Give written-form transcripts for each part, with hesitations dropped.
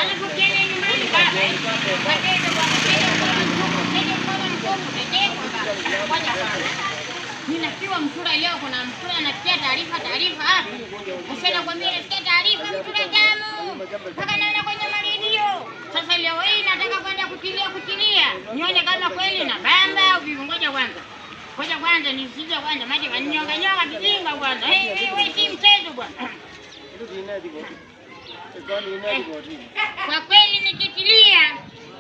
Alafu ukienda nyumbani baba, wateja wanakuja mkono mtupu, mteja mkono mtupu, utatengwa baba. Ngoja kwanza. Ninakiwa mtura leo, kuna mtura nasikia taarifa taarifa hapa. Sasa nakwambia nasikia taarifa mtura tamu. Mpaka naona kwenye maredio. Sasa leo hii nataka kwenda kutilia kutilia. Nione kama kweli na bamba au vipi. Ngoja kwanza. Ngoja kwanza nisije kwanza maji kaninyonga nyonga kijinga kwanza. Hey, hey, wewe si mchezo bwana. Kwa kweli nikitilia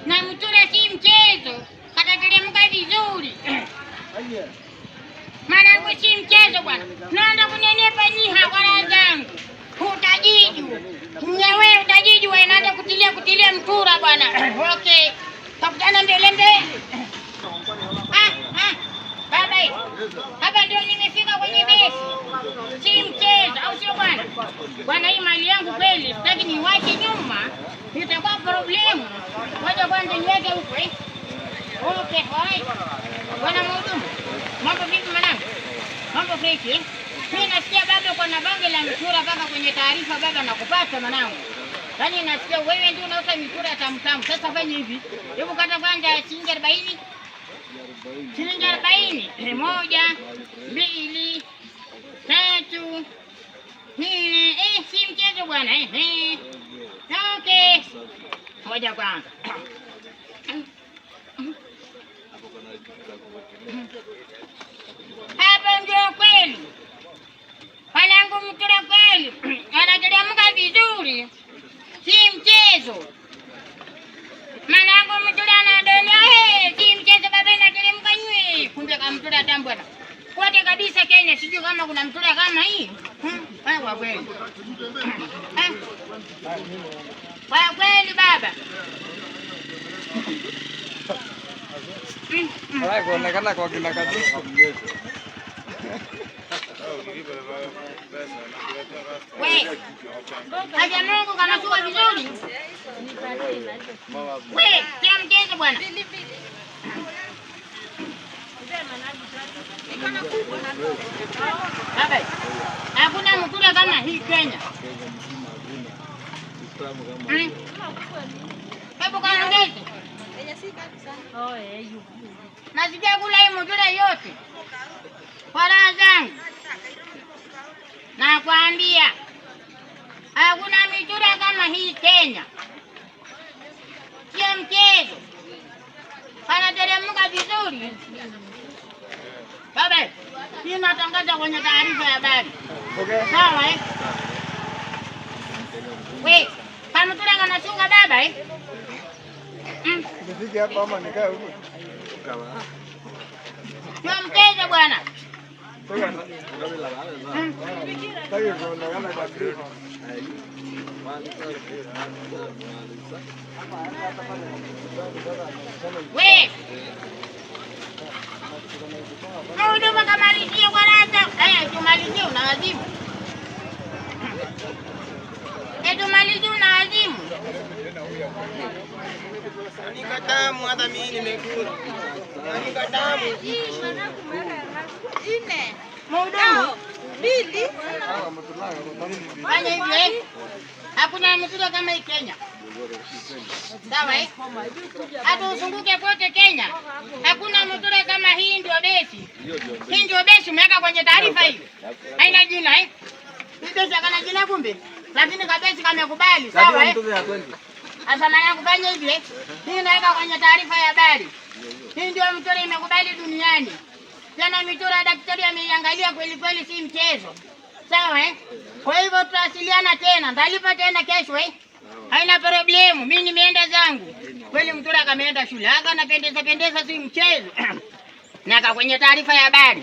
na mtura si mchezo, katateremka vizuri. Mwanangu si mchezo bwana, naenda kunenepa nyiha kwa raha zangu. Utajiju nyawe utajiju, naenda kutilia kutilia mtura bwana. Okay, takutana mbele mbele. Ah, ah. Baba, hapa ndio nimefika kwenye besi, si mchezo, au sio bwana? Bwana, hii mali yangu kweli, sitaki niwache nyuma, itakuwa problemu. Ngoja kwanza niweke huko eh. Okay, alright. Bwana mhudumu, mambo vipi mwanangu? Mambo fresh eh? Mimi nasikia baba uko na bange la mtura mpaka kwenye taarifa baba nakupata mwanangu. Yaani nasikia wewe ndio unauza mitura tamu tamu. Sasa fanya hivi. Hebu kata kwanza shilingi 40. Shilingi 40. Moja, mbili, tatu, nne. Eh, si mchezo bwana eh. Eh. Okay. Moja kwanza. Hapa ndio kweli. Mwanangu mtura kweli. Anateremka vizuri. Si mchezo. Mwanangu mtura anadonia, hey, si mchezo baba inateremka nywe. Kumbe kama mtura tambwana. Kote kabisa Kenya sijui kama kuna mtura kama hii. Kwa kweli. Kwa kweli baba. Kuonekana kwa kina Kazuku. We, haja Mungu kanasua vizuri. We, sio mchezo bwana. Baba, hakuna mtura kama hii Kenya. Hebu kaongeze. Nasikia kula hii mtura yote kwa raha zangu. Nakwambia hakuna mitura kama hii Kenya, sio mchezo. Panateremka vizuri baba. Hii natangaza kwenye taarifa ya habari, sawa eh? We, kamtura kanashuka baba eh? Nifike hapa ama nikae huko? Sio mchezo bwana. Sitaki kuonekana kwa screen. We, mhudumu kamalizie kwa raha. Eh, tumalizie una wazimu. Eh, tumalizie una wazimu. Nikatamu hata mimi nimekula. Nikatamu. Mhudumu, Mbili. fanya hivi eh. Hakuna mtura kama hii Kenya. Sawa eh? Hata uzunguke kote Kenya, hakuna mtura kama hii. Ndio besi. Hii ndio besi umeweka kwenye taarifa hiyo. Haina jina eh? Hii besi hakana jina kumbe. Lakini kabesi kamekubali, sawa eh? Sasa maana kufanya hivi eh? Hii naweka kwenye taarifa ya habari. Hii ndio michoro imekubali duniani. Tena michoro ya daktari ameiangalia kweli kweli, si mchezo. Sawa eh? Kwa hivyo tutawasiliana tena, ndalipa tena kesho eh? Haina problemu, mimi nimeenda zangu. Kweli mtura kameenda shule. Aka napendeza pendeza si mchezo. Naka kwenye taarifa ya habari.